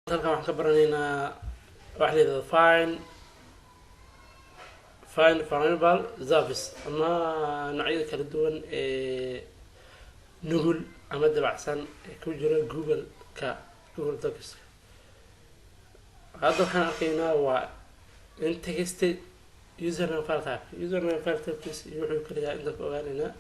Halkan waxaan ka baranaynaa waxa la yidhahdo find vulnerable service ama noocyada kala duwan ee nugul ama dabacsan ee ku jira Google-ka, Google Docs. Hadda waxaan arkaynaa waa in text username file type, username file typekiis iyo wuxuu kala yahay intaan ku ogaanaynaa.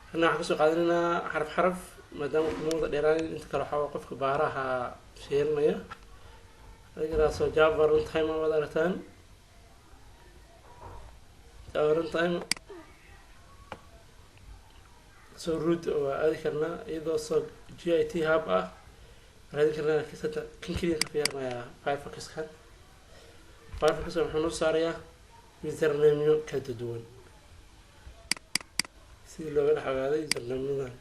Kana waxaan kasoo qaadanaynaa xaraf xaraf, maadaama kuma wada dheeraanin. Inta kale waxaa qofka baaraha fiirinaya soo Java runtime waad aragtaan. Java runtime soo root waa aadi karnaa, iyadoo soo GitHub ah raadin karnaa, laakiin hadda kan keliya ka fiirinayaa Firefox-kan. Firefox wuxuu noo saarayaa username-yo kala duwan sidii looga dhex ogaaday username-yadan.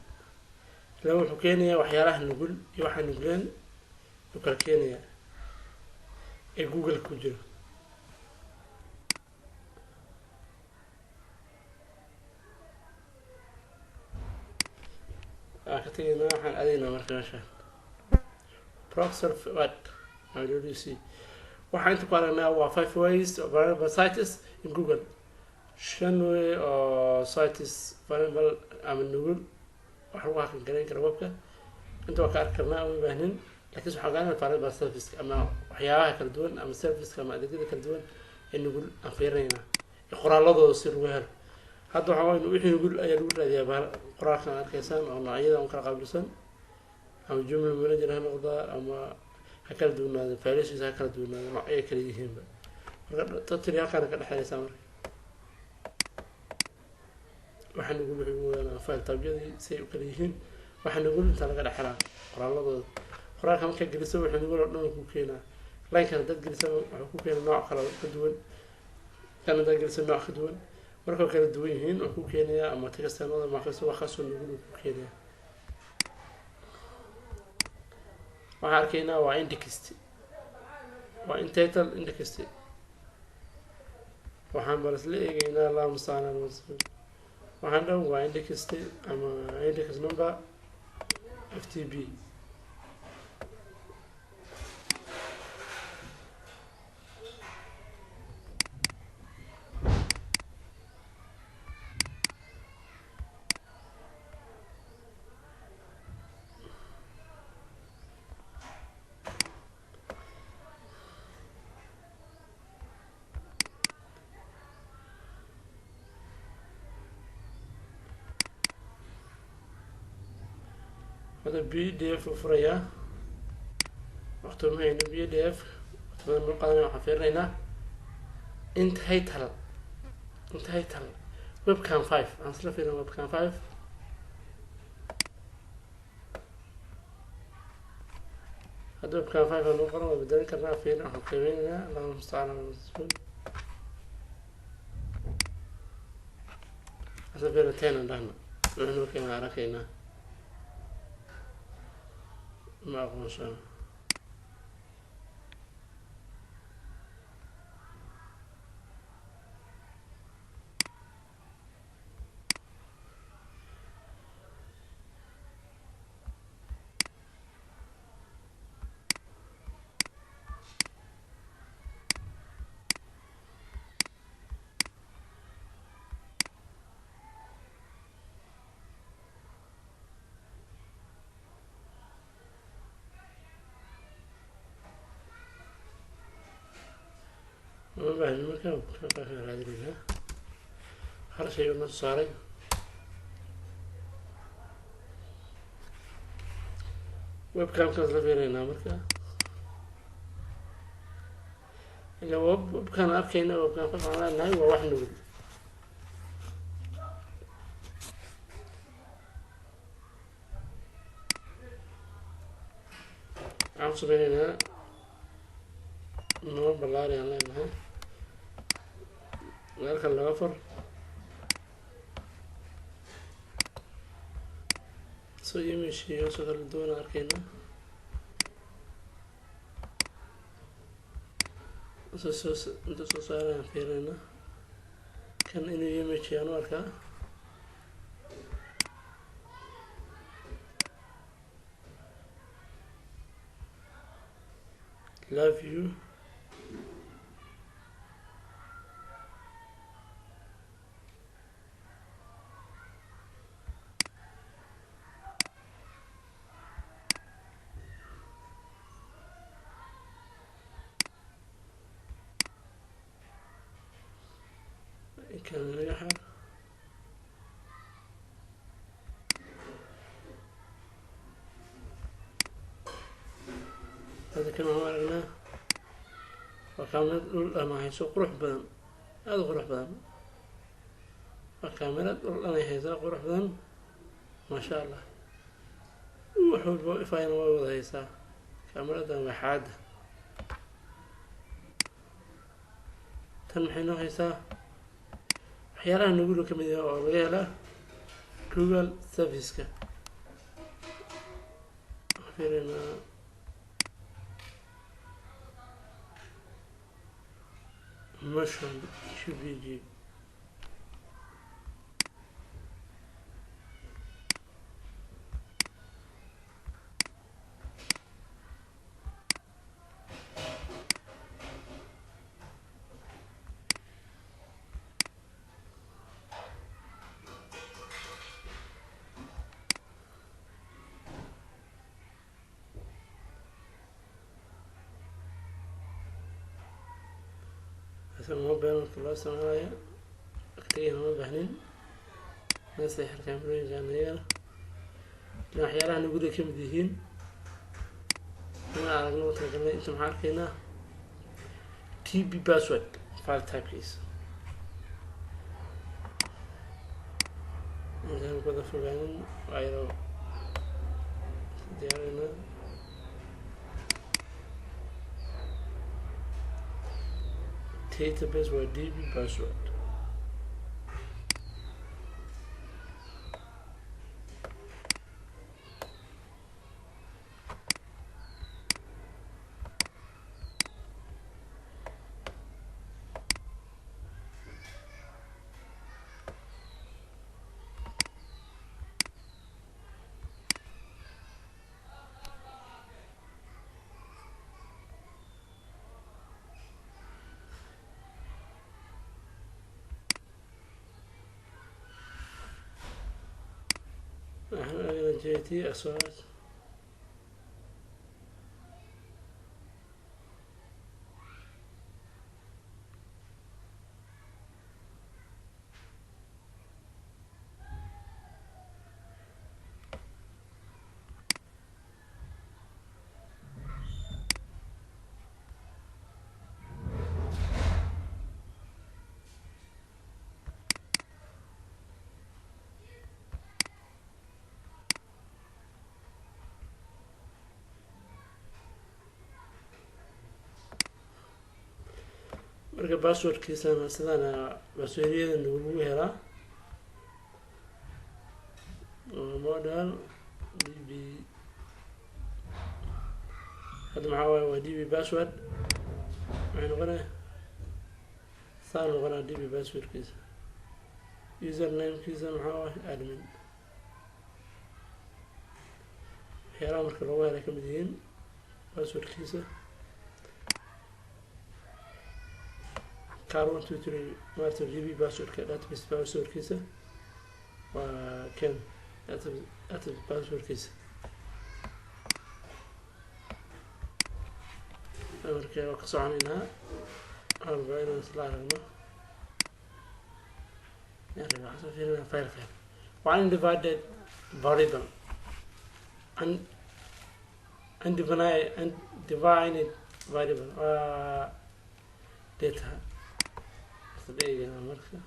Ilaa wuxuu keenayaa waxyaalaha nugul iyo waxaa nugleen uu kala keenayaa ee Google ku jiro. Waan ka tegaynaa, waxaan aadaynaa marka meeshaan browser what wc. Waxaan inta ku aragnaa waa five ways of vulnerable sites in Google, shan way oo sites vulnerable ama nugul wax lagu hakan garayn kara webka. Inta waa ka arki karnaa, uma baahnin, lakiin waxaan ogaanaa vulnerable service ama waxyaabaha kala duwan ama serviceka ama adeegyada kala duwan ee nugul aan fiirinaynaa ee qoraaladooda si lagu helo. Hadda waxaa waay wixii nugul ayaa lagu raadiyaa bahal qoraalkan aad arkaysaan oo noocyada un kala qaabilsan, ama Joomla Manager ha noqdaa ama ha kala duwanaado, faylashiisa ha kala duwanaado, noocyo kala yihiinba. Marka totally halkaana ka dhexeynaysaa. Marka waxaa nugul wuxuu wadanaa file type-yadii si ay u kala yihiin. Waxaa nugul intaa laga dhex helaa qoraaladooda. Qoraalka markaa geliso, wuxuu nugul oo dhan ku keenaa. Linekan haddaad gelisa, wuxuu ku keenaa nooc kale ka duwan. Kan haddaad gelisa, nooc ka duwan. Markao kala duwan yihiin wuxuu ku keenayaa ama textanada maqaso waxaasoo nugul uu ku keenayaa. Waxaan arkaynaa waa index, waa intitle index. Waxaan bal isla eegeynaa, allahuma mustacaan ala waxaan dhan waa index ama index number FTP. Hadda PDF u furayaa, waqti ma hayno. PDF waqti badan noo qaadanaya. Waxaan fiirinaynaa intitle, intitle webcam 5. Aan isla fiirina webcam 5. Hadda webcam 5 aan noo qoran, waa bedelin karnaa. Fiirin, waxaan qiimeynaynaa, allahuma mustacaan ala masuul. Isla fiirina 10 aan dhahna, wuxuu noo keenaa arakaynaa. Ma aqoonsano. Uma baahni. Marka kaan raadinaynaa hal shay oo noo saaray webcamkaas la fiiraynaa. Marka ila webkaan arkayna, webcam ka waxaan leenahay waa wax nugul. Waxaan ku sameyneynaa noo ballaari aan leenahay meel kale laga fur soo image iyo soo kala duwan aan arkayna soo inta soo saarayaan fiirinayna. Kan inuu image yaan u arkaa. Love you. Kan naga xir. Hada kan waxaan aragnaa waa kaamirad dhul dhan hayso, qurux badan, aada u qurux badan. Waa kaamirad dhul dhan ay haysaa, qurux badan, maasha Allah. Wax walba ifayna way wada haysaa kaamiradan. Waa xaada tan. Maxay noo haysaa? Waxyaalaha nugula ka mid yahay oo laga helaa Google service-ka. Waxaan fiirinaa motion QPG. Asaga mobile marka loo isticmaalayo waqtigeena ma baahnin naseexir kaamirooyinkan iyagana, ilan waxyaalaha nugula ka mid yihiin inaan aragno u talagalnay. Inta maxaa arkaynaa? DB password file typekiisa intaan ku wada fogaanin waa yaroo diyaarinaa. Database waa DB password. Waxaan eegnaa JT aswaat. Marka passwordkiisana sidana passwordyada lagu helaa model DB. Hadda maxaa waaye? Waa DB password. Maxay noqonaya? Saa noqonaa DB passwordkiisa. Usernamekiisa maxaa waaye? Admin. Waxyaalaha marka lagu helay kamid yihiin passwordkiisa car 1 2 3. Maarta DB passwordka, database passwordkiisa waa ken. Database passwordkiisa marka waa ka soconaynaa. Waxaan rabaa inaan isla aragno. Waxaan soo fiirinaa filekan waa undivided variable, undefined variable waa data. Isla marka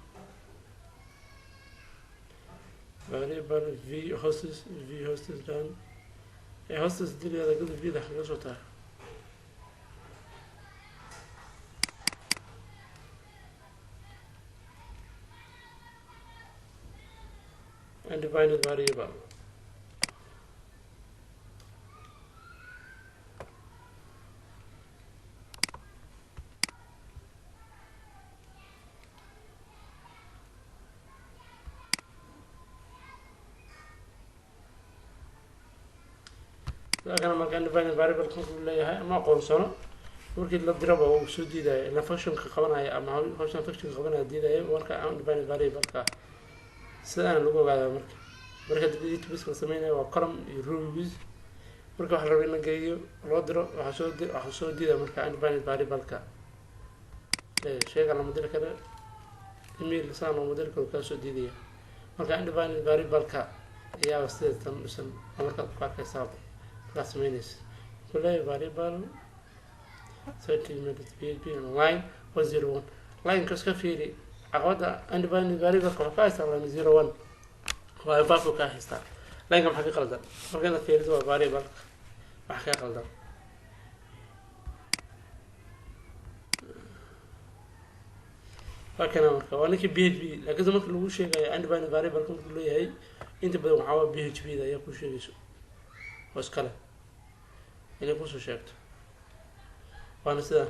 variable v hosts, v hosts done ee hosts dileeda gada v da kaga soo tahay. Undefined variable kana marka undefined variable markuu leeyahay ama aqoonsano. Markii la diraba uu soo diidaya, ila functionka qabanaya ama hawshan functionka qabanaya diidaya. Marka undefined variable-ka sidaana lagu ogaadaa. Marka database la sameynayo waa column iyo rows. Marka waxa la rabay in la geeyo loo diro, waxaa soo diidaya marka undefined variable-ka. Sheyga lama diri karo, email saan looma diri karo, kaa soo diidaya. Marka undefined variable-ka ayaa sida tan dhisan oo markaad ku arkaysaa markaad sameynaysa kule variable settlement.php line 101. Line-ka iska fiiri, caqabada undefined variable-ka wuxuu ka haystaa line 01, waa baafku kaa haystaa. Line-ka maxaa ka qaldan? Marka inaad fiiriso waa variable wax ka qaldan. Waa kana marka waa ninkii PHP, laakiinse marka lagu sheegayo undefined variable-ka markuu leeyahay, inta badan waxaa waa PHP da ayaa ku sheegayso oo iskale inay kusoo sheegto. Waana sida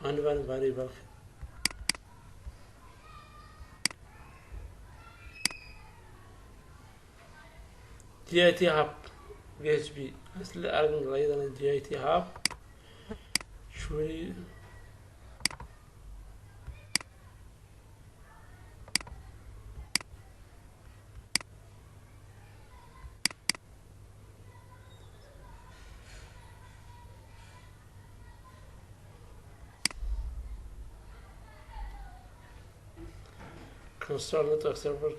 undefined variable-ka. GitHub PHP isla aragna iyadana. GitHub shuri console network server.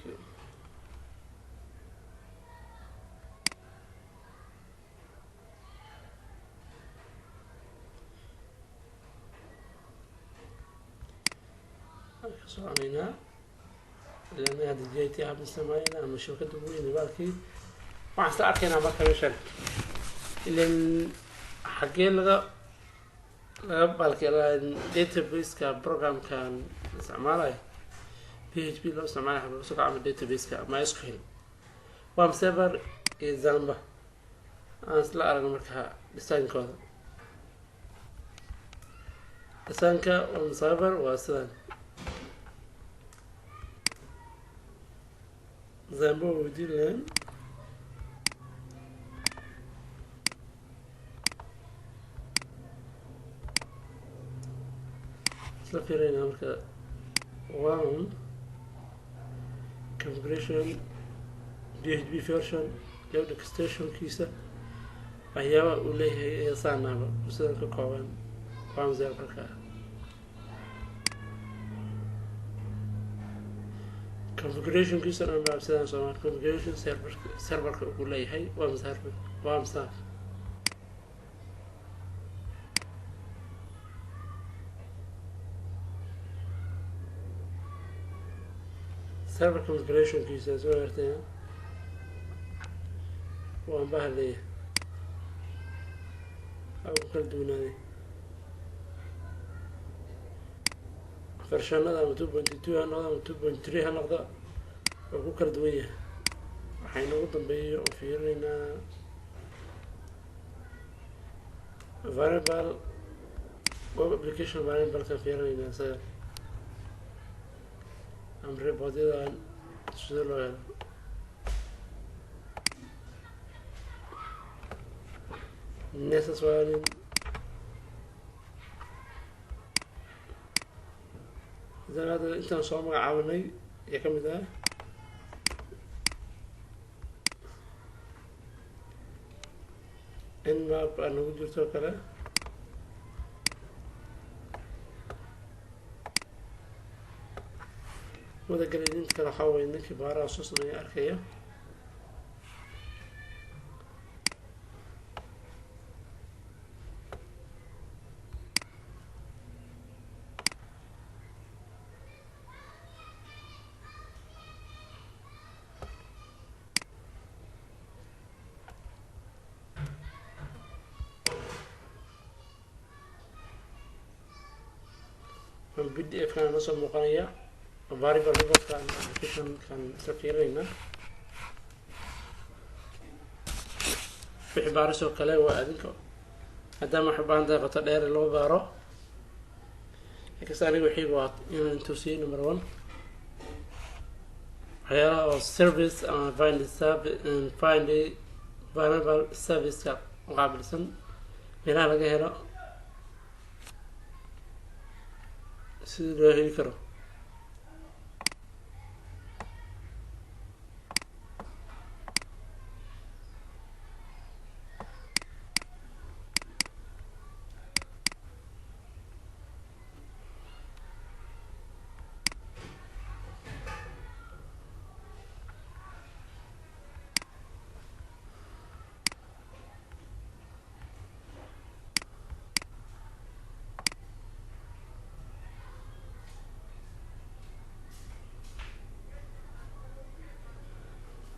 Ka soconaynaa ilaa hadda GitHub isticmaalina ama shabakada ugu weyn baalkii. Waxaan isla arkaynaa marka meeshan ilan xaggee laga baalki database-ka programkan isticmaalayo PHP loo isticmaalayo, xagee kasoo kaca ama database-ka MySQL, WAMP server iyo XAMPP. Aan isla aragno marka designkooda. Designka WAMP server waa sidan, XAMPP waa weydiin lahayn. Isla fiirinayna marka WAMP configuration, PHP version iyo extensionkiisa, waxyaabaha uu leeyahay ee saanaaba sidan ka kooban WAMP serverka. Configurationkiisa dhan baa sidan soomaa. Configuration serverka uu leeyahay WAMP server, WAMP server server configurationkiisa soo hertay waan bahaleeyahay ku kala duwanaaday versionada, ama 2.2 ha noqdo ama 2.3 ha noqdo, waa ku kala duwan yahay. Waxaa inoogu dambeeyay oo fiirinaynaa variable web application variable-ka fiirinaynaa isaga ama reportyadan sida loo helo. Nessus warning idan hadda intaan soo magacaabanay ayaa kamid ah. Nmap aa nagu jirto kale. Wadagelay ninka kale waxaa waye ninkii baaraha soo sameeya arkaya. PDF kan noo soo muuqanaya variable reportkan application kan isla fiirinayna. Wixii baaris oo kale waa adinka, maadaama waxay ubaahan tahay qoto dheer in loo baaro. Inkasta aniga wixii waa inaan tusiyo number one waxyaalaha oo service ama find service, find variable serviceka uqaabilsan meelaha laga helo. Sida loo heli karo.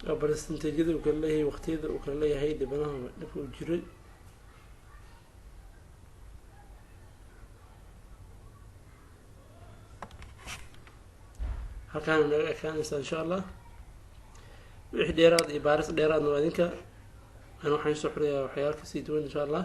Oo percentage-yada uu kala leeyahay, waqtiyada uu kala leeyahay, dhibanaha dhibka uu jiray. Halkaana naga ekaanaysaa, insha Allah. Wixii dheeraad iyo baaris dheeraadna waa idinka. Ana waxaan soo xurayaa waxyaala kasii duwan, insha Allah.